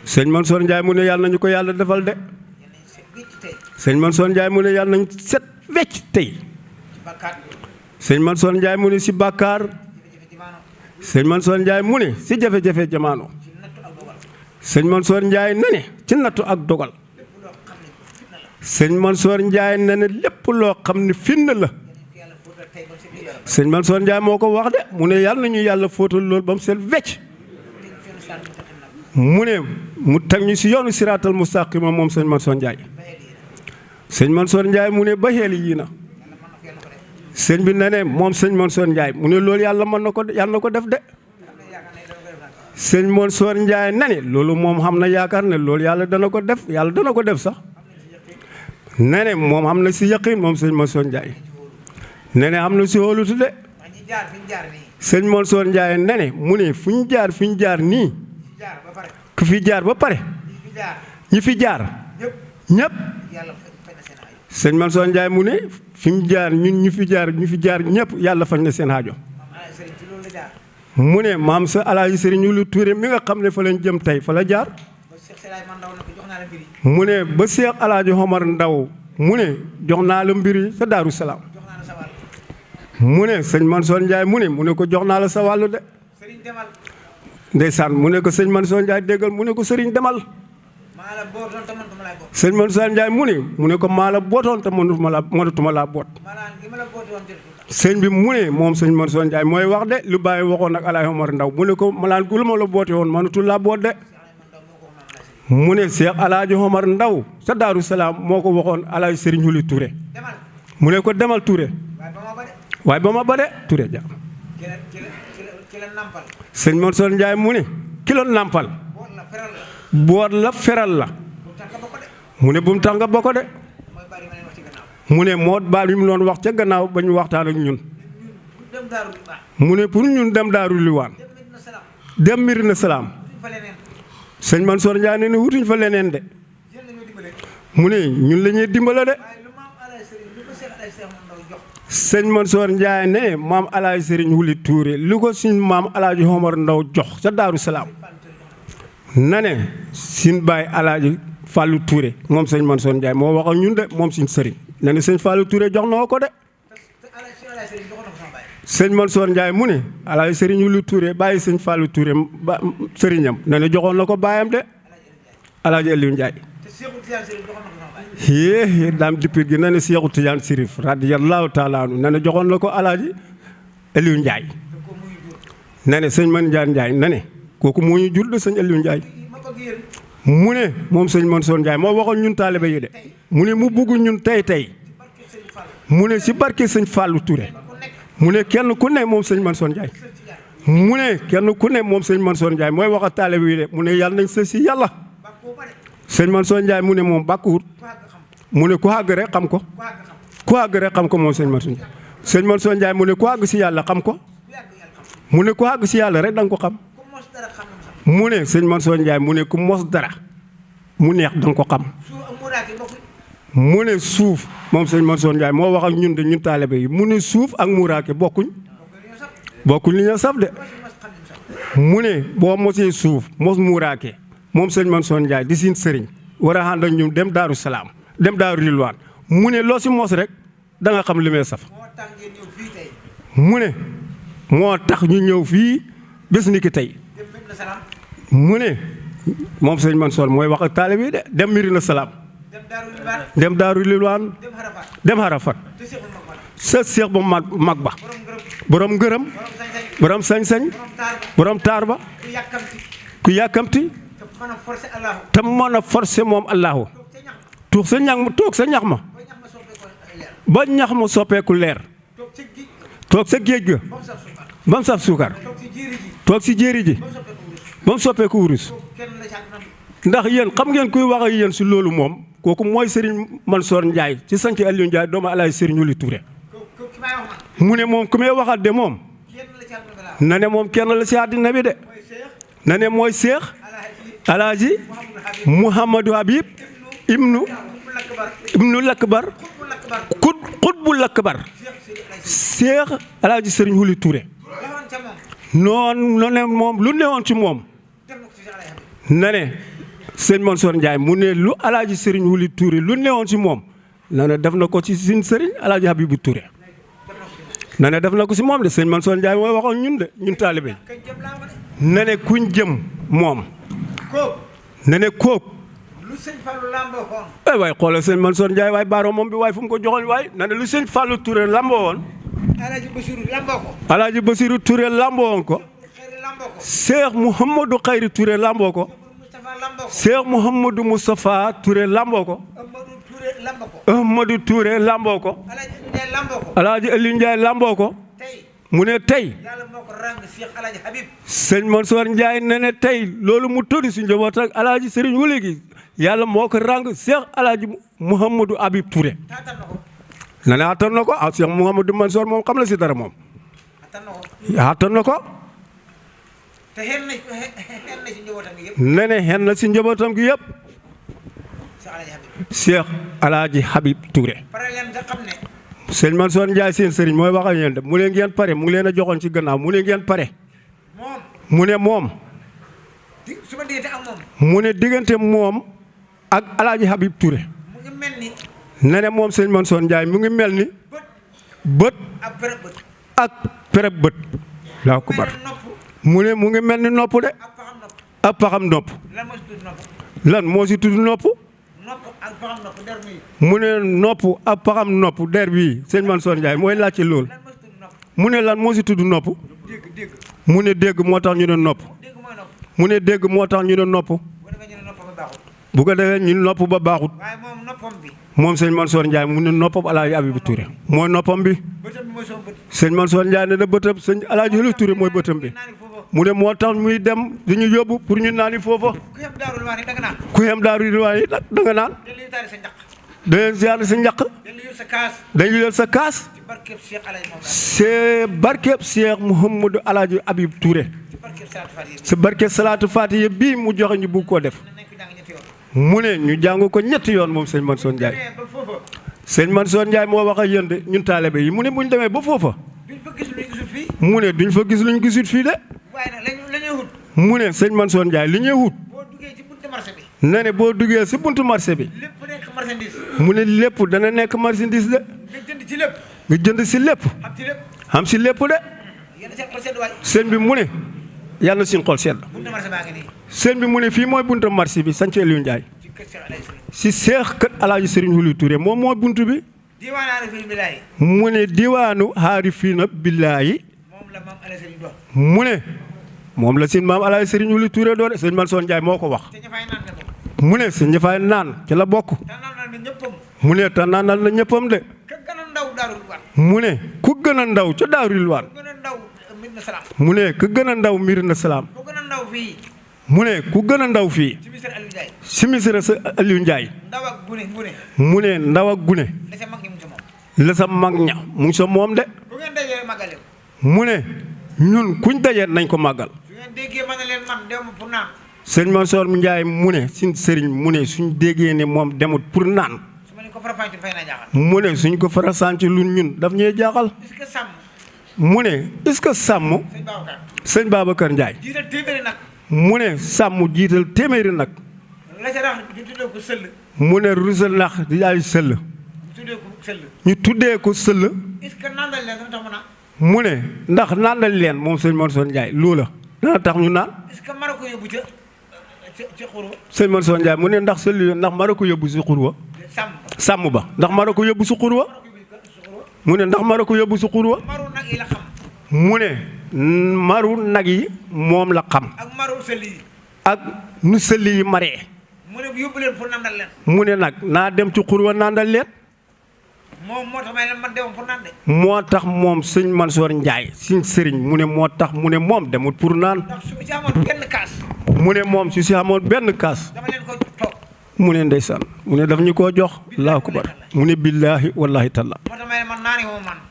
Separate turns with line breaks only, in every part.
sëñ Mansour Ndiaye mu ne yàlla nañu ko yàlla defal de. sëñ Mansour Ndiaye mu ne yàlla nañ set wecc tey. sëñ Mansour Ndiaye mu ne si bàkkaar. sëñ Mansour Ndiaye mu ne si jafe-jafe jamaano. sëñ Mansour Ndiaye na ne ci nattu ak dogal. sëñ Mansour Ndiaye na ne lépp loo xam ne finn la. sëñ Mansour Ndiaye moo ko wax de mu ne yàlla nañu yàlla fóotal loolu ba mu set wecc. mu ne mu teg ñu si yoonu siraatal mustaqima moom sëñ Mansour Ndiaye. sëñ Mansour Ndiaye mu ne ba xeel yii na. sëñ bi na ne moom sëñ Mansour Ndiaye mu ne loolu yàlla mën na ko yàlla na ko def de. sëñ Mansour Ndiaye na ne loolu moom xam na yaakaar ne loolu yàlla dana ko def yàlla dana ko def sax. na ne moom am na si yaqin moom sëñ Mansour Ndiaye. na ne am na si hóolutu de. sëñ Mansour Ndiaye na ne mu ne fu ñu jaar nii. ku fi jaar ba pare. ñi fi jaar. ñëpp. sëñ Mansour Ndiaye mu ne fi mu jaar ñun ñu fi jaar ñëpp yàlla faj na seen aajo. mu ne maam sa alaaji Serigne Wulu Touré mi nga xam ne fa lañ jëm tey fa la jaar. mu ne ba Cheikh Alaaji Omar Ndaw mu ne jox naa la mbir yi sa Daaru Salaam. mu ne sëñ Mansour Ndiaye mu ne ko jox naa la sa wàllu de. ndeysaan mu ne ko sëñ Mansour Ndiaye déggal mu ne ko sëriñ demal. sëñ Mansour Ndiaye mu ne ko maa la bootoon te mënatuma laa boot. sëñ bi mu ne moom sëñ Mansour Ndiaye mooy wax de lu bàyyi waxoon ak Alaaji Omar Ndaw mu ne ko malaan gu ma la boote woon mënatul laa boot de. mu ne Cheikh Alaaji Omar Ndaw sa Daaru Salaam moo ko waxoon Alaaji Serigne Wulu Touré. mu ne ko demal Touré. waaye ba ma ba de Touré jaam. sëñ Mansour Ndiaye mu ne kilo nampal. boot la feral la. mu ne bu mu tax nga bokk de. mu ne moo baal yi mu doon wax ca gannaaw ba ñu waxtaan ak ñun. mu ne pour ñun dem Daaru Liwaan. dem Mirina Salaam. sëñ Mansour Ndiaye ne wutuñ fa leneen de. mu ne ñun la ñuy dimbale de. sëñ Mansour Ndiaye ne maam Alaaji Serigne Wulu Touré lu ko suñ maam Alaaji Omar Ndaw jox ca Daaru Salaam. na ne suñ baay Alaaji Fallou Touré moom sëñ Mansour Ndiaye moo wax ak ñun de moom suñ sëriñ. na ne sëñ Fallou Touré jox na ko de. sëñ Mansour Ndiaye mu ne Alaaji Serigne Wulu Touré bàyyi sëñ Fallou Touré ba sëriñam na ne joxoon na ko baayam de Alaaji Aliou Ndiaye. yée daam dippit gi na ne Seexu Tijaan Sirif radiyallahu taala anu na ne joxoon na ko Alaaji Aliou Ndiaye. na ne sëñ Man Ndiaye na ne kooku moo ñu jur de sëñ Aliou Ndiaye. mu ne moom sëñ Mansour Ndiaye moo waxoon ñun taalibe yi de mu ne mu bugg ñun tey mu ne si barke sëñ Fallou Touré mu ne kenn ku ne moom sëñ Mansour Ndiaye mu ne kenn ku ne moom sëñ Mansour Ndiaye mooy wax a taalibe yi de mu ne yàlla nañ sës si yàlla. sëñ Mansour Ndiaye mu ne moom bàkkuwut mu ne ku àgg rek xam ko moom sëñ Mansour Ndiaye. sëñ Mansour Ndiaye mu ne ku àgg si yàlla xam ko mu ne ku àgg si yàlla rek da nga ko xam. mu ne sëñ Mansour Ndiaye mu ne ku mos dara mu neex da nga ko xam. mu ne suuf moom sëñ Mansour Ndiaye moo wax ak ñun de ñun taalibe yi mu ne suuf ak muuraake bokkuñ li ñu saf de. mu ne boo mosee suuf mos muuraake moom sëñ Mansour Ndiaye di siin sëriñ war a ànd ak ñun dem Daaru Salaam dem Daaru Rilwaan mu ne loo si mos rek da nga xam li may saf. mu ne moo tax ñu ñëw fii bés ni ki tey. mu ne moom sëñ Mansour mooy wax ak taalibe yi de dem Mirina Salaam dem Daaru Rilwaan dem Harafat sa seex ba mag ba borom ngërëm borom sañ-sañ borom taar ba ku yàkkamti te mën a forcé moom Allahu toog sa ñax ma ba ñax ma soppeeku leer toog sa géej ga ba mu saf suukar toog si jéeri ji ba mu soppeeku wurus ndax yéen xam ngeen kuy wax ak yéen si loolu moom kooku mooy Serigne Mansour Ndiaye ci sanc Aliou Ndiaye doomu Alaaji Serigne Wulu Touré. mu ne moom ku may waxat de moom na ne moom kenn la si àddina bi de na ne mooy Cheikh Alaaji Mouhamadou Habib ibnu Lakbar xutbu Lakbar Cheikh Alaaji Serigne Wulu Touré noonu ne moom lu newoon ci moom na ne sëñ Mansour Ndiaye mu ne lu alaaji Serigne Wuli Touré lu newoon si moom na ne def na ko ci suñ Serigne alaaji Habibou Touré na ne def na ko si moom de sëñ Mansour Ndiaye mooy waxoon ñun de ñun taalibe na ne kuñ jëm moom na ne kóob
lu sëñ Fallou lamboo woon
waaye xoolal sëñ Mansour Ndiaye waaye baaroo moom bi waaye fu mu ko joxoon waaye na ne lu sëñ Fallou Touré lamboo woon
Alaaji Basiru lamboo ko
alaaji Basiru Touré lamboo woon ko Cheikh Mouhamadou Khayri Touré lamboo ko Cheikh Mouhamadou Moustapha Touré lamboo ko Ahmadou Touré lamboo ko alaaji Aliou Ndiaye lamboo ko mu ne tey sëñ Mansour Ndiaye ne ne tey loolu mu tudd si njaboot ak alaaji Serigne Wuli gi yàlla moo ko ràng Cheikh alaaji Mouhamadou Habib Touré na ne attan na ko ah Cheikh Mouhamadou Mansour moom xam na si dara moom attan na ko ne ne xen na si njabootam gi yëpp Cheikh alaaji Habib Touré sëñ Mansour Ndiaye seen sëriñ mooy wax ak yéen de mu ne ngeen pare mu ngi leen a joxoon ci gannaaw mu ne ngeen pare mu ne moom mu ne diggante moom ak alaaji Habib Touré ne ne moom sëñ Mansour Ndiaye mu ngi mel ni bët ak pereb bët laa ko bar mu ne mu ngi mel ni nopp de ak paxam nopp lan moo si tudd nopp mu ne nopp ak paxam nopp der bii sëñ Mansour Ndiaye mooy laajte loolu mu ne lan moo si tudd nopp mu ne dégg moo tax ñu ne nopp mu ne dégg moo tax ñu ne nopp bu ko defee ñu nopp ba baaxut moom sëñ Mansour Ndiaye mu ne noppam alaaji Habibou Touré mooy noppam bi sëñ Mansour Ndiaye ne na bëtam sëñ alaaji Habibou Touré mooy bëtam bi mu ne moo tax muy dem di ñu yóbbu pour ñu naani foofa ku xem daaru rilwaan yi da nga naan dañuy ziar sa njaq dañuy yor sa kaas c'est barkeeb Cheikh Mouhamadou alaaji Habib Touré sa barkeeb salaatu faatiha bii mu joxe ñu bugg koo def mu ne ñu jàng ko ñetti yoon moom sëñ Mansour Ndiaye sëñ Mansour Ndiaye moo wax ak yéen de ñun taalibe yi mu ne bu ñu demee ba foofa mu ne duñ fa gis luñ gisut fii de mu ne sëñ Mansour Ndiaye li ñuy wut ne ne boo duggee si buntu marché bi mu ne lépp dana nekk marchandise de nga jënd si lépp xam si lépp de sëñ bi mu ne yàlla na suñ xol sedd sëñ bi mu ne fii mooy buntu marché bi sanc Aliou Ndiaye si seex kët alaaji Serigne Wuli Touré moom mooy buntu bi mu ne diwaanu xaarifiina billaahi mu ne moom la seen maam alaaji Serigne Wuli Touré doon sëñ Mansour Ndiaye moo ko wax mu ne sëñ ñëfaay naan ci la bokk mu ne te naanal na ñëppam de mu ne ku gën a ndaw ca Daaru Rilwaan mu ne ku gën a ndaw Mirina Salaam mu ne ku gën a ndaw fii si misira sa Aliou Ndiaye mu ne ndaw ak gune la sa mag ña mu ngi sa moom de mu ne ñun kuñ dajee nañ ko màggal sëñ Mansour Ndiaye mu ne suñ sëriñ mu ne suñ déggee ne moom demut pour naan mu ne suñ ko farasànc lu ñun daf ñuy jaaxal mu ne est-ce que sàmm sëñ Babacar Ndiaye mu ne sàmm jiital téeméeri nag mu ne rusal nax di ay sëll ñu tuddee ko sëll mu ne ndax naandal leen moom sëñ Mansour Ndiaye loola dana tax ñu naan sëñ Mansour Ndiaye mu ne ndax sëll ndax mara ko yóbbu si xurwa sàmm ba ndax mara ko yóbbu si xurwa mu ne ndax mara ko yóbbu si xurwa mu ne maru nag yi moom la xam ak nu sëll yi maree mu ne nag naa dem ci xurwa naandal leen moo tax moom sëñ Mansour Ndiaye suñ sëriñ mu ne moo tax mu ne moom demut pour naan mu ne moom su si amoon benn kaas mu ne ndeysaan mu ne daf ñu koo jox laa ko bar mu ne billaahi wallaahi talla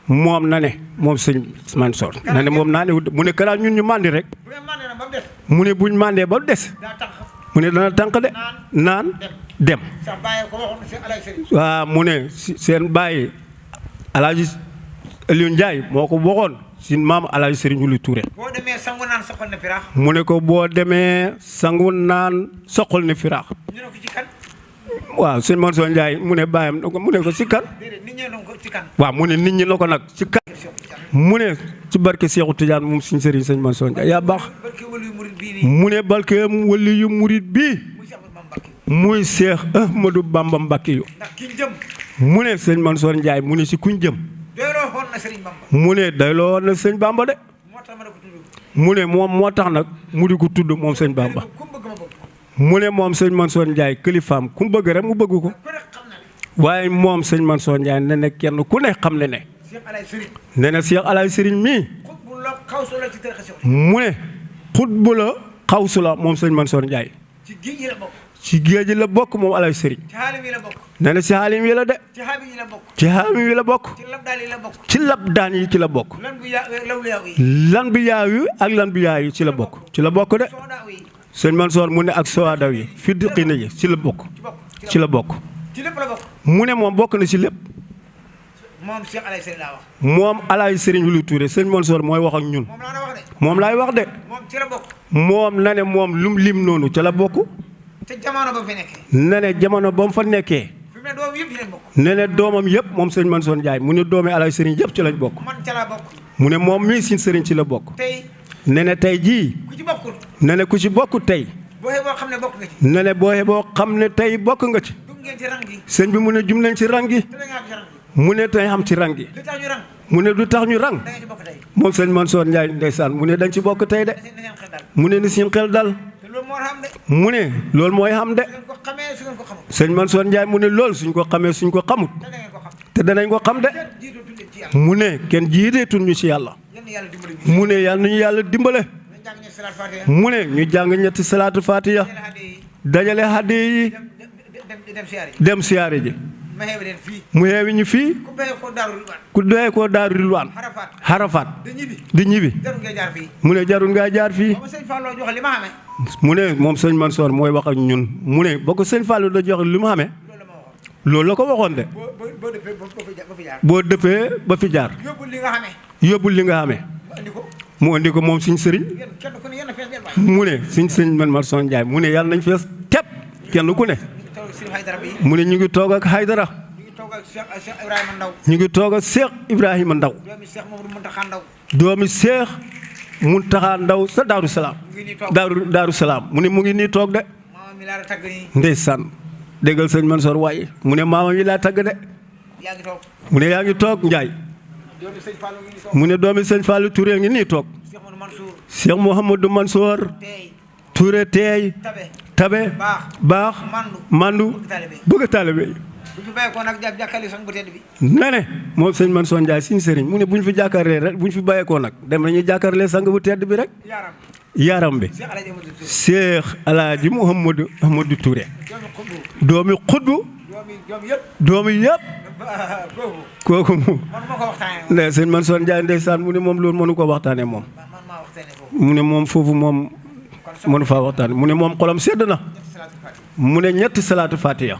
moom na ne moom sëñ Mansour na ne moom naa ne mu ne kanaa ñun ñu màndi rek mu ne buñ màndee ba des mu ne dana tànk de naan dem waaw mu ne seen bàyyi alaaji Aliou Ndiaye moo ko waxoon si maam Alaaji Sëriñ Wuli Touré.
boo demee sangu naan soxal na firaax.
mu ne ko boo demee sangu naan soxal ne firaax.
ñu ne ko ci kan.
waaw sëñ Mansour Ndiaye mu ne bàyyam mu ne ko si kan.
déedéet nit ñi ko ci kan.
waaw mu ne nit ñi na ko nag si kan. mu ne ci barke Seexu Tijaan moom suñu sëriñ sëñ Mansour Ndiaye yaa baax. mu ne barke wali yu murit bii. muy Seex Ahmadou Bamba Mbàkke yu.
ndax ki jëm.
mu ne sëñ Mansour Ndiaye mu ne si kuñ jëm.
doyloo woon na sëriñ Bamba.
mu ne doyloo woon na sëñ Bamba de.
moo tax ma ne ko tudd.
mu ne moom moo tax nag mu di ko tudd moom sëñ Bamba.
ku bëgg ma bëgg.
mu ne moom sëñ Mansour Ndiaye kilifaam ku mu bëgg rek mu bëgg ko.
ku ne xam na ne.
waaye moom sëñ Mansour Ndiaye ne ne kenn ku ne xam ne ne.
Cheikh Alaaji Sëriñ.
ne na Cheikh Alaaji Sëriñ mii.
xutbu la xawsu la ci tarixa Cheikh.
mu ne xutbu la xawsu la moom sëñ Mansour Ndiaye.
ci géej gi la bokk.
ci géej gi la bokk moom Alaaji Sëriñ.
ci xaalim yi la bokk.
ne na si xaalim yi la de.
ci xaabi yi la bokk.
ci xaalim yi la bokk.
ci labdaal yi la bokk.
ci labdaan yi ci la bokk.
lan bu lawliyaaw yi.
lan bi yaayu ak lan bi yaayu ci la bokk. ci la bokk de.
soodaaw yi.
sëñ Mansour mu ne ak sowaadaw yi fi diqina yi ci la bokk. ci la bokk.
ci lépp la bokk.
mu ne moom bokk na ci lépp.
moom Cheikh Alaaji Sëriñ laa wax.
moom Alaaji Sëriñ Wuli Touré sëñ Mansour mooy wax ak ñun.
moom laa na wax de.
moom laay wax de.
moom ci la bokk.
moom na ne moom lum lim noonu ca la bokk.
te jamono ba fi nekkee.
na ne jamono ba mu fa nekkee.
fi mu ne doom yëpp ci lañ bokk.
ne ne doomam yëpp moom sëñ Mansour Ndiaye mu ne doomi Alaaji Sëriñ yëpp ci lañ bokk.
man ca laa bokk.
mu ne moom mii sin sëriñ ci la bokk.
tey
ne ne tey jii.
ku ci bokkul.
ne ne ku ci bokk tey.
boo xee boo xam ne bokk nga ci.
ne ne booye boo xam ne tey bokk nga ci.
dugg ngeen ci rang gi.
sëñ bi mu ne jum nañ ci rang gi.
da nga am ci rang gi.
mu ne tey xam ci rang gi.
li tax ñu rang.
mu ne du tax ñu rang.
da nga ci bokk tey.
moom sëñ Mansour Ndiaye ndeysaan mu ne dañ ci bokk tey de.
na seen xel daal.
mu ne ni seen xel dal.
te loolu moo xam de.
mu ne loolu mooy xam de.
su ngeen ko xamee su ngeen ko xamul.
sëñ Mansour Ndiaye mu ne loolu suñ ko xamee suñ ko xamut.
te da ngeen ko xam.
te danañ ko xam de.
kenn jiitu tuddee ci yàlla.
mu ne kenn jiiteetul ñu ci yàlla.
yéen yàlla dimbali bi.
mu ne yàlla nañu yàlla dimbale.
nañ jàng ñetti salaat fatiha.
mu ne ñu jàng ñetti salaatu fatiha.
yéen a xadee yi.
dajale hadiya yi
dem siyaare.
dem siyaare ji.
ma xeebi leen fii.
mu yeewi ñu fii.
ku béyee ko daaru Ridwaan.
ku doyee koo daaru Rilwaan.
Xarafaat.
Xarafaat
da ñibbi.
di ñibbi.
jarul ngay jaar fii.
mu ne jarul ngaa jaar fii.
ba ma sëñ Fallou joxe li ma xamee.
mu ne moom sëñ Mansour mooy wax ak ñun mu ne boo ko sëñ Fallou da jox li mu xamee
loolu la ma waxoon.
loolu la ko waxoon de.
boo dëppee ba fi jaar.
boo dëppee ba fi jaar
yóbbul li nga xamee.
yóbbul li nga xamee
ma andi ko.
mu andi ko moom suñ sëriñ.
yéen kenn ku ne yéen a fees del waay.
mu ne suñ sëñ man Mansour Ndiaye mu ne yàlla nañ fees tepp kenn ku ne.
taw si Haydara bi.
mu ne ñu ngi toog ak Haydara
ñu ngi toog ak Cheikh Ibrahima Ndaw.
ñu ngi toog ak Cheikh Ibrahima Ndaw
doomi Cheikh Mamadou Muntaxa Ndaw.
doomi Cheikh Muntaxa Ndaw sa Daaru Salaam.
mu ngi nii toog.
Daaru Salaam mu ne mu ngi nii toog de.
maama mi laa la tagg nii.
ndeysaan déggal sëñ Mansour waaye mu ne maama yi laa tagg de.
yaa ngi toog.
mu ne yaa ngi toog Ndiaye.
doomi sëñ Fallou ngi nii toog.
mu ne doomi sëñ Fallou Touré ngi nii toog.
Cheikh Mamadou Mansour.
Cheikh Mouhamadou Mansour
tey.
Touré teey
tabe.
tabe baax mandu bëgg taalibe yi.
bu ñu bàyyeekoo nag jàkkaarloo sang bu tedd bi.
na ne moom sëñ Mansour Ndiaye suñu sëriñ mu ne bu ñu fi jàkkaarlee rek bu ñu fi bàyyeekoo nag dem nañu jàkkaarlee sang bu tedd bi rek.
yaaram.
yaram bi
Cheikh Alaaji Amadou Touré.
Cheikh Alaaji Mouhamadou Ahmadou Touré
doomi xutbu.
doomi xutbu
yëpp.
doomi yëpp
kooku.
kooku mu
man ma ko waxtaanee moom.
ne sëñ Mansour Ndiaye ndeysaan mu ne moom loolu mënu ko waxtaanee moom
man maa waxtaanee foofu.
mu ne moom foofu moom mënu faa waxtaane mu ne moom xolam sedd na mu ne ñetti salaatu fatiha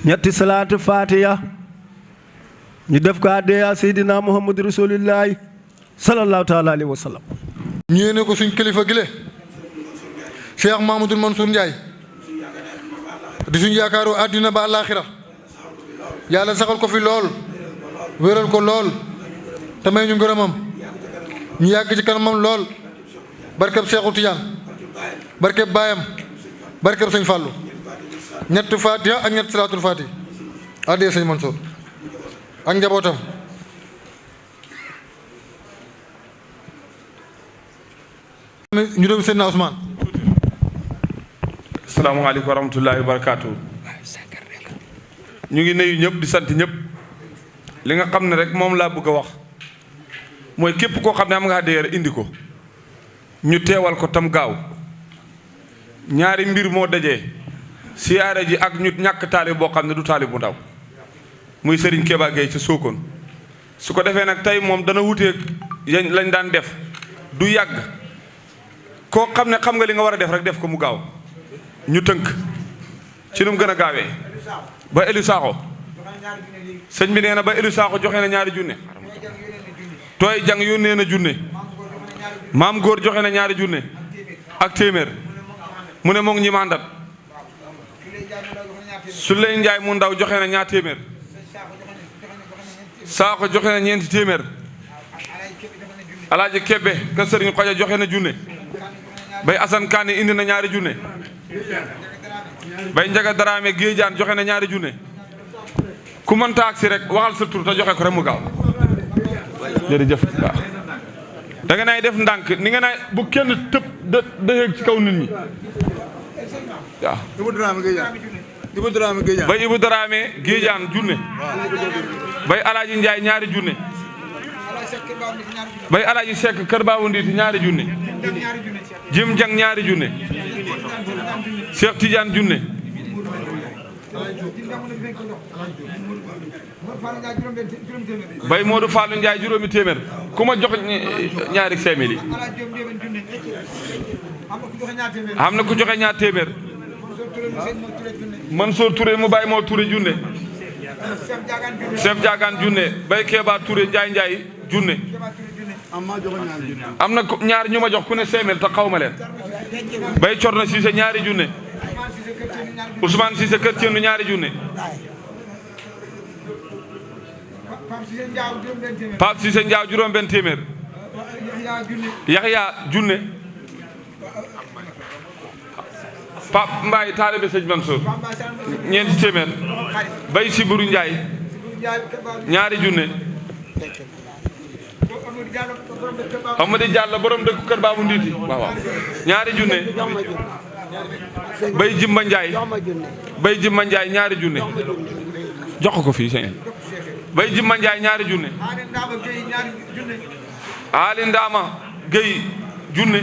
ñetti salaatu fatiha ñu def ko addeya seydina muhammadu rasulillahi sallallahu taala alayhi wa sallam
ñu yéene ko suñ kilifa gile Cheikh Mamadou Mansour Ndiaye di suñ yaakaaru àddina ba àllaaxira yàlla saxal ko fi lool wéral ko lool te may ñu ngërëmam ñu yàgg ci kanamam lool barkeb Seexu Tijaan barkeb baayam barkeb sëñ Fàllu ñett fatiha ak ñett salaatul fatiha addee sëñ Mansour ak njabootam ñu dem seen na Ousmane.
asalaamaaleykum wa rahmatullahi wa barakaatu. ñu ngi nuyu ñëpp di sant ñëpp li nga xam ne rek moom laa bëgg a wax mooy képp koo xam ne am nga addiya indi ko ñu teewal ko tam gaaw ñaari mbir moo dajee siyaare ji ak ñu ñàkk taalib boo xam ne du taalib bu ndaw muy Serigne Keba Gueye ca Sokone su ko defee nag tey moom dana wuteeg yañ lañ daan def du yàgg koo xam ne xam nga li nga war a def rek def ko mu gaaw ñu tënk ci nu mu gën a gaawee ba Eliou Sakho sëñ bi nee na ba Eliou Sakho joxe na ñaari junne Tooy Jang yónnee na junne maam góor joxe na ñaari junne ak téeméer mu ne moom ñi ma àndat Suley Njaay mu ndaw joxe na ñaar téeméer Saako joxe na ñeenti téeméer Alaaji Kebbe ka Sëriñ Xoja joxe na junne bay Asan Kaani indi na ñaari junne bay Njaga Daraame Géejaan joxe na ñaari junne ku mënta agsi rek waxal sa tur te joxe ko rek mu gaaw jërëjëf waaw da nga nay def ndànk ni nga nay bu kenn tëb da yéeg ci kaw nit ñi waaw bay Ibu Daraame Géejaan junne bay Alaaji Njaay ñaari junne bay Alaaji Sekk Kër Baabu Ndiiti ñaari junne Jim Jang ñaari junne Cheikh Tidiane junne bay Modou Fallou Ndiaye juróomi téeméer ku ma jox ñaari 5000 yi am na ku joxe ñaar téeméer Mansour Touré mu bàyyi moo Touré junne Chef Diagane junne bay Kéba Touré Njaay junne am na ñaar ñu ma jox ku ne 5000 te xaw ma leen bay Corna Cissé ñaari junne Ousmane Cissé kër Thiendou ñaari junne Pape Cissé Ndiaw juróom benn téeméer Yaxya junne Pape Mbaye taalibe sëñ Mansour ñeenti téeméer bay Siburu Ndiaye ñaari junne Amady Diallo borom dëkk Kër Baabu Ndiiti waaw ñaari junne bay Jimba Ndiaye ñaari junne jox ko fii sëñ bay Jimba Ndiaye ñaari junne Ali Ndama Gueye junne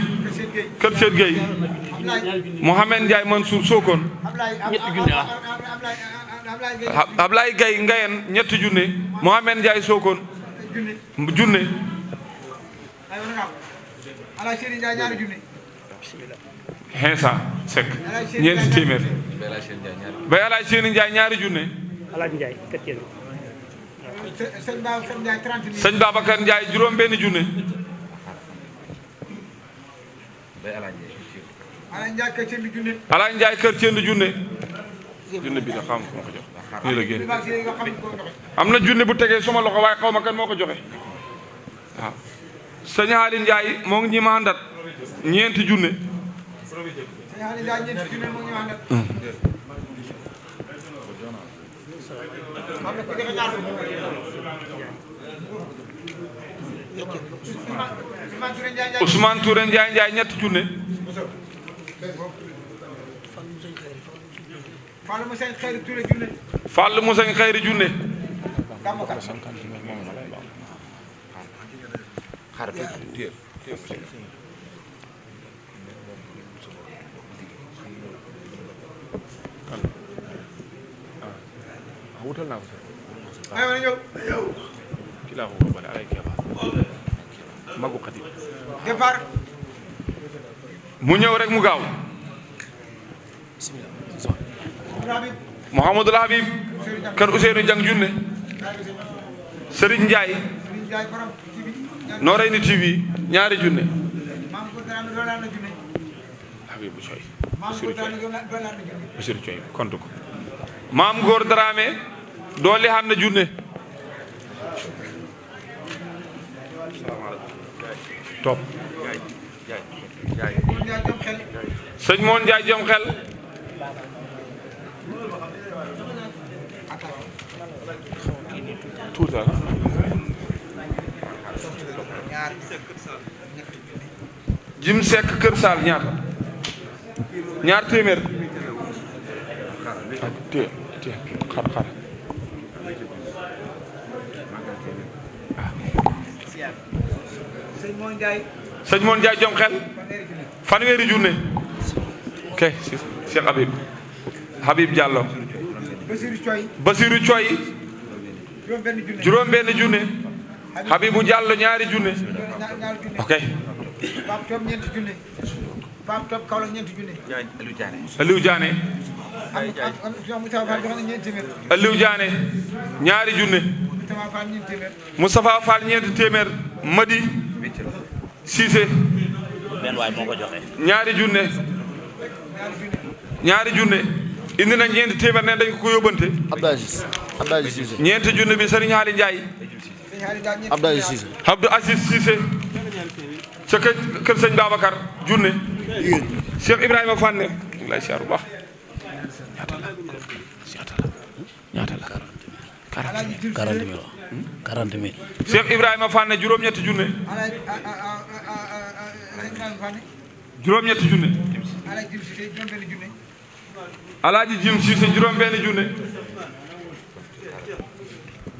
Kër Seet Gueye Mohamed Ndiaye Mansour Sokone Ablaye Gueye Ngayen ñetti junne Mohamed Ndiaye Sokone junne Xeesa Seck ñeenti téeméer bay Alaaj Seeni Ndiaye ñaari junne sëñ Babacar Ndiaye juróom benn junne Alaaj Ndiaye kër Thiendou junne junne bi la xam ko ko jox nii la génn am na junne bu tegee suma loxo waaye xaw ma kan moo ko joxe waaw sëñ Ali Ndiaye moo ngi ñi ma àndat ñeenti junne Ousmane Touré Ndiaye ñetti junne Fall Moussa Xayri junne wutal naa ko ki laa ko bale alay Kéba magu Xadim départ mu ñëw rek mu gaaw Mouhamadul Habib kër Ousseynou Diang junne Serigne Ndiaye Noreyni TV ñaari junne Habibou Coy Bassirou Coy kontu ko Maam Góor Dramé dooli xam na junne top sëñ Moon Njaay jom xel tuuta Jim Sekk Kër Saal ñaata ñaar téeméer té xar sëñ Moon Njaay jom xel fanweeri junne ok Cheikh Habib Diallo Basiru Coy juróom benn junne Habibou Diallo ñaari junne ok Aliou Diané Aliou Diané ñaari junne Moustapha Fall ñeenti téeméer Madi Cissé
benn waay moo ko joxe.
ñaari junne indi na ñeenti téeméer ne dañ ko yóbbante
Abdou Aziz Cissé.
ñeenti junne bi Serigne Ali Ndiaye
Abdou Aziz Cissé.
Abdou Aziz Cissé ca kër sëñ Babacar junne Cheikh Ibrahima Fane lay siyaar bu baax ñaata la
40 000.
Cheikh Ibrahima Fane juróom-ñetti junne juróom-ñetti junne Alaaji Jim Cissé juróom-benn junne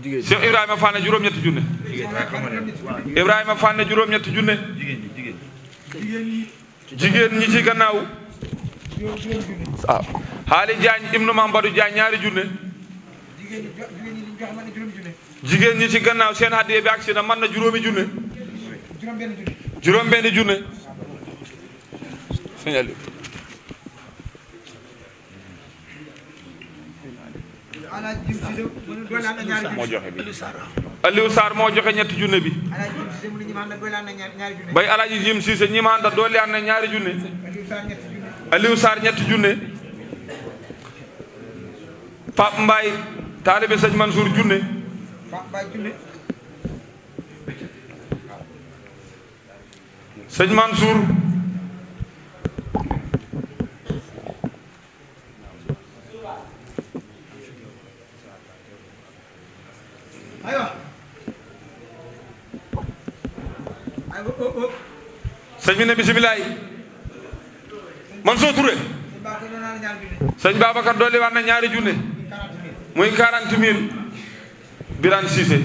Cheikh Ibrahima Fane juróom-ñetti junne Ibrahima Fane juróom-ñetti junne jigéen ñi ci gannaaw Haali Diagne ibnu Mamadou Diagne ñaari junne jigéen ñi ci gannaaw seen hadiya bi agsi na man na juróomi junne juróom-benn junne sëñ Aliou moo joxe bi Aliou Sarr moo joxe ñetti junne bi bay Alaaji Jim Cissé ñi ma àndal doole am na ñaari junne Aliou Sarr ñetti junne Pape Mbaye taalibe sëñ Mansour junne sëñ Mansour sëñ bi ne bisimilaay Mansour Touré sëñ Babacar dolli war na ñaari junne muy 40 000 Birane Cissé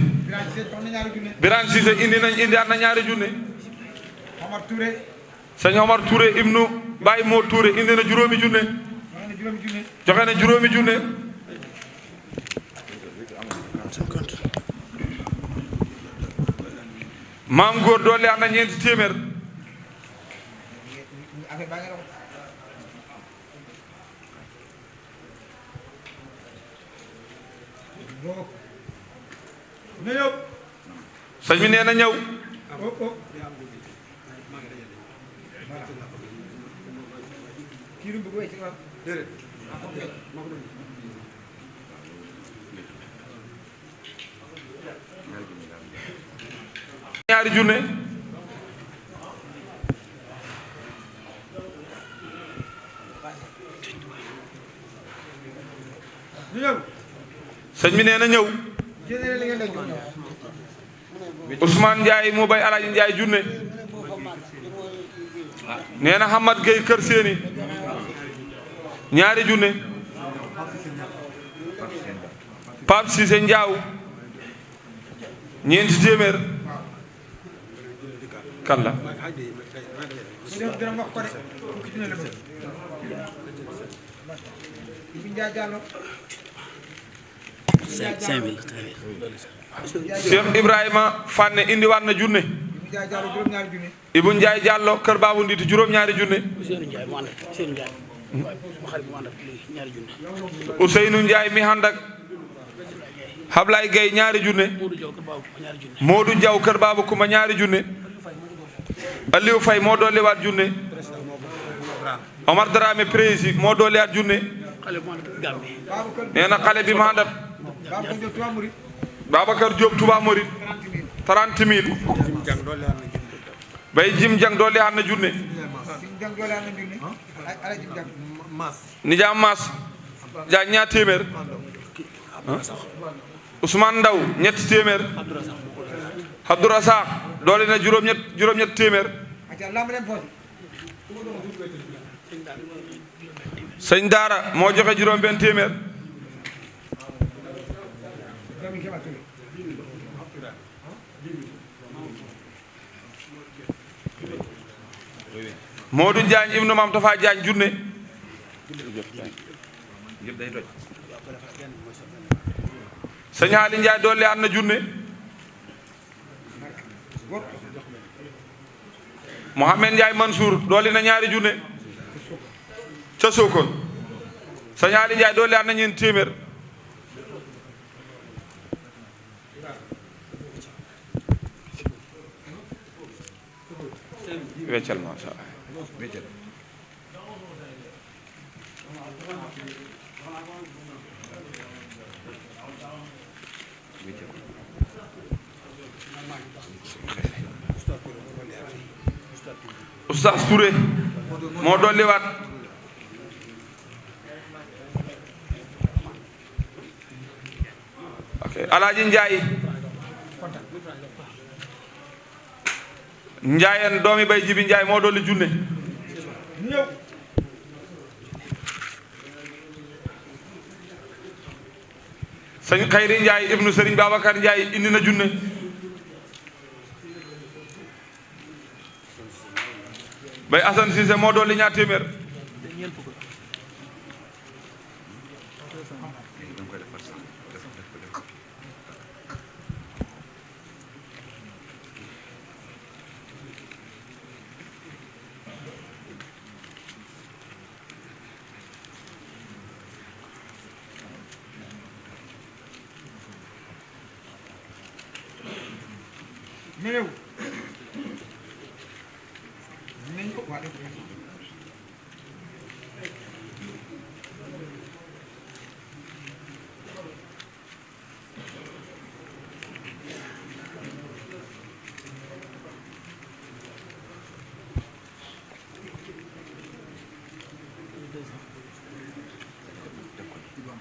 indi at na ñaari junne sëñ Omar Touré ibnu Baye Moo Touré indi na juróomi junne joxe na juróomi junne maam góor dolli am na ñeenti téeméer sëñ bi nee na ñëw ñaari junne sëñ bi nee na ñëw Ousmane Ndiaye mu bay Alaaji Ndiaye junne nee na Hamad Gueye kër seeni ñaari junne Pape Cissé Ndiaw ñeenti téeméer kan la Cheikh Ibrahima Fane indi waat na junne Ibou Ndiaye Diallo kër Babou Nditi juróom-ñaari junne Ousseynou Ndiaye mi ànd ak Hablaye Gueye ñaari junne Modou Diaw kër Babou Kuma ñaari junne Aliou Faye moo dolli waat junne Omar Dramé prési moo dolli waat junne nee na xale bi ma àndat Babacar Diop Touba Mouride 30 000 bay Jim Jang dolli waat na junne Nijaam Maas Jaañ ñaar téeméer Ousmane Ndaw ñetti téeméer Abdourasaq doole na juróom-ñett téeméer sëñ Daara moo joxe juróom-benn téeméer Modou Diagne ibnu Mam Tafa Diagne junne sëñ Ali Ndiaye doole am na junne Mohamed Ndiaye Mansour doole na ñaari junne ca Sokone sëñ Ali Ndiaye doole am na ñeenti téeméer weccal ma sa Oustaz Touré moo dolliwaat ok Alaaji Njaayeen doomi bay Jibi Njaay moo dolli junne sëñ Xayri Njaay ibnu Sëriñ Babacar Njaay indi na junne bay Assane Cissé moo dolli ñaar téeméer
ñëw nañ ko waa def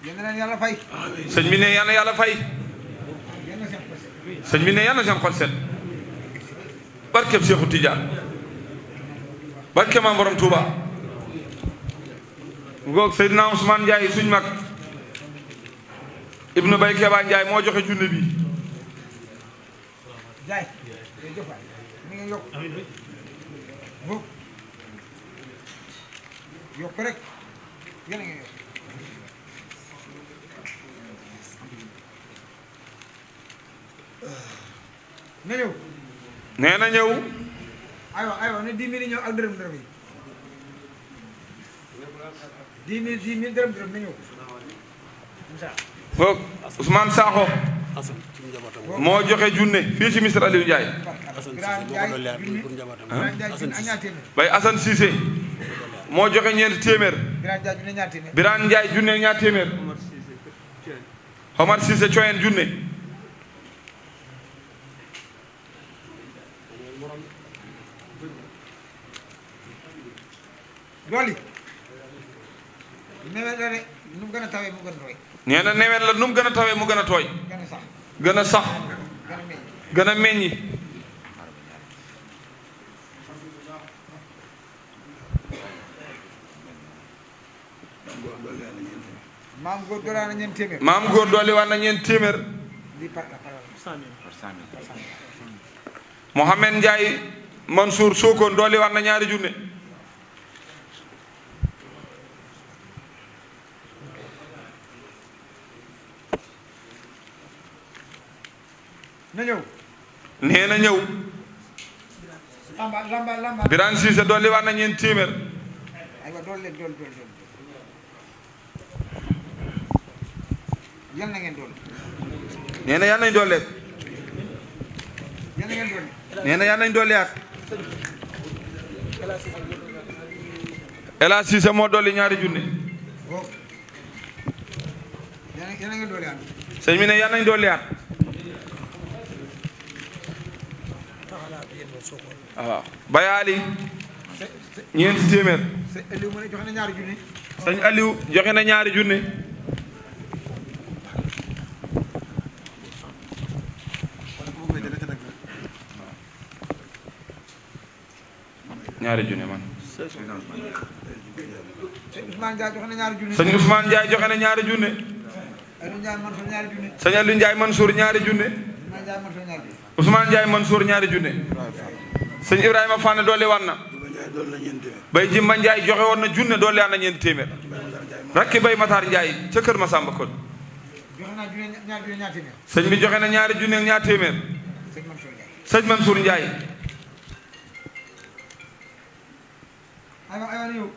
yéen na yàlla fay
sëñ bi ne yàlla yàlla fay sëñ bi ne yàlla seen xol set barkeb Seexu Tijaan barke maam borom Touba ngoog Seydina Ousmane Ndiaye suñ mag ibnu Bay Keba Ndiaye moo joxe junne bi
jaay day jofaay mi ngi yokk boobu yokk rek yéen a ngi yokk na ñëw
nee na ñëw
aywa ne 10 000 ñëw ak dërëm yi 10 000 dërëm na ñëw
ngoog Ousmane Sakho moo joxe junne fii ci Misra Aliou Ndiaye bay Assane Cissé moo joxe ñeenti téeméer Birane Ndiaye junne ñaar téeméer Omar Cissé Coyen junne
loolu nawet la de nu mu gën a tawee mu gën a tooy
nee na nawet la nu mu gën a tawee mu gën a tooy
gën a sax
gën a sax
gën a meññ
gën a meññi
maam góor doolaa na ñeent téeméer
maam góor dooli war na ñeent téeméer
lii par
Mohamed Ndiaye Mansour Sokone dooli war na ñaari junne
na ñëw
nee na ñëw
lamba
Birane Cissé dooli war na ñeent téeméer
aywa dool yal na ngeen dool
nee na yàlla nañ dooleek
yal na ngeen dool
nee na yàlla nañ dooleyaat El Hadj Cissé moo dolli ñaari junne
boobu yal na ngeen dool yaat
sëñ bi ne yàlla nañ dooleyaat waaw bayaali ñeenti téeméer
Aliou mu ne joxe na ñaari junni
sëñ Aliou joxe na ñaari junne ñaari junne man
Ousmane Ndiaye joxe na ñaari junni
sëñ Ousmane Ndiaye joxe na ñaari junne
Aliou Ndiaye Mansour ñaari junni
sëñ Aliou Ndiaye Mansour ñaari junne Ousmane Ndiaye Mansour ñaari junne sëñ Ibrahima Fane doole wan na bay Jimba Ndiaye joxe woon na junne doole wan na ñeenti téeméer rakki bay Matar Ndiaye ca kër Masamba kon
joxe naa junni ñaari junni ñaar téeméer
sëñ bi joxe na ñaari junne ak ñaar téeméer sëñ Mansour Ndiaye
aywa na ñëw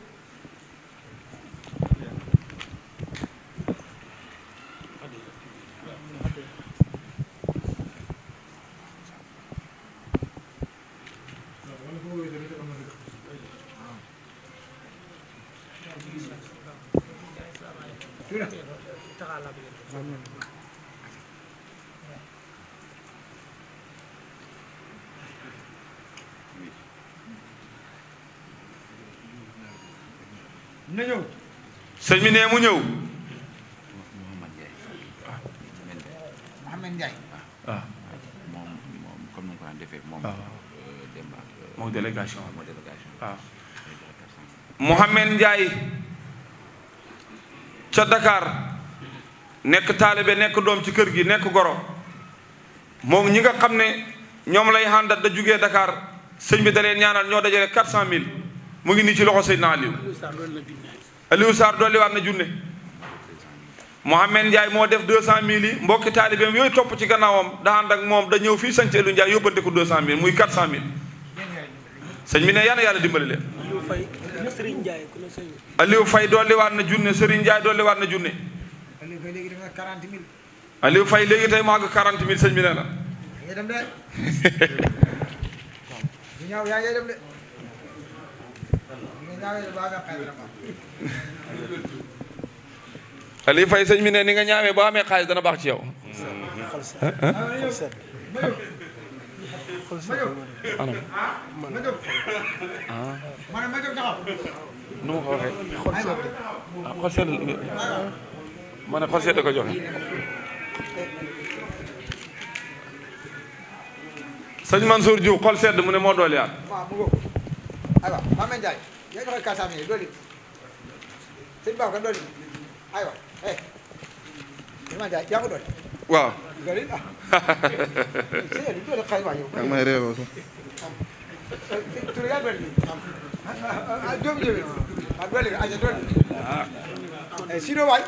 na ñëw.
sëñ bi nee mu ñëw.
Mouhamed Ndiaye.
waaw.
moom comme ni nga ko daan defee moom. Demba.
moom délégation
moo délégation.
waaw. Mouhamed Ndiaye ca Dakar nekk taalibe nekk doom ci kër gi nekk goro moom ñi nga xam ne ñoom lay àndat da jugee Dakar sëñ bi da leen ñaanal ñoo dajale 400000 mu ngi nii ci loxo Seydina Aliou Sarr dolliwaat na junne Mouhamed Ndiaye moo def 200000 yi mbokki taalibeem yooyu topp ci gannaawam da ànd ak moom da ñëw fii sanc Aliou Ndiaye yóbbante ko 200000 muy 400000 sëñ bi ne yàlla dimbali leen. Aliou Faye dolliwaat na junne Serigne Ndiaye dolliwaat na junne.
Aliou Faye léegi def na 40000.
Aliou Faye léegi tey mu àgg 40000 sëñ bi nee na.
ngay dem de. bu ñaaw yaa ngay dem de. nga ñaawee ba nga xay dara
Aliou Faye sëñ bi ne ni nga ñaawee boo amee xaalis dana baax ci yow.
ma jóg taxaw.
nu ma ko waxee. xol sedd ma ne xol sedd ko joxe. sëñ Mansour Diouf xol sedd mu ne moo dooliwaat.
waaw mu ngoog. aywa Mouhamed Ndiaye. yaa joxe 400000 dooli. sëñ Ba ko dooli. aywa Mouhamed Ndiaye yaa ko dooli.
waaw.
dooli ah. sëñ bi dooli xay waa yow.
ak may réeroo sax.
tur yaa dooli. ah doomu jëmi. ah dooli aja dooli. Sino waay.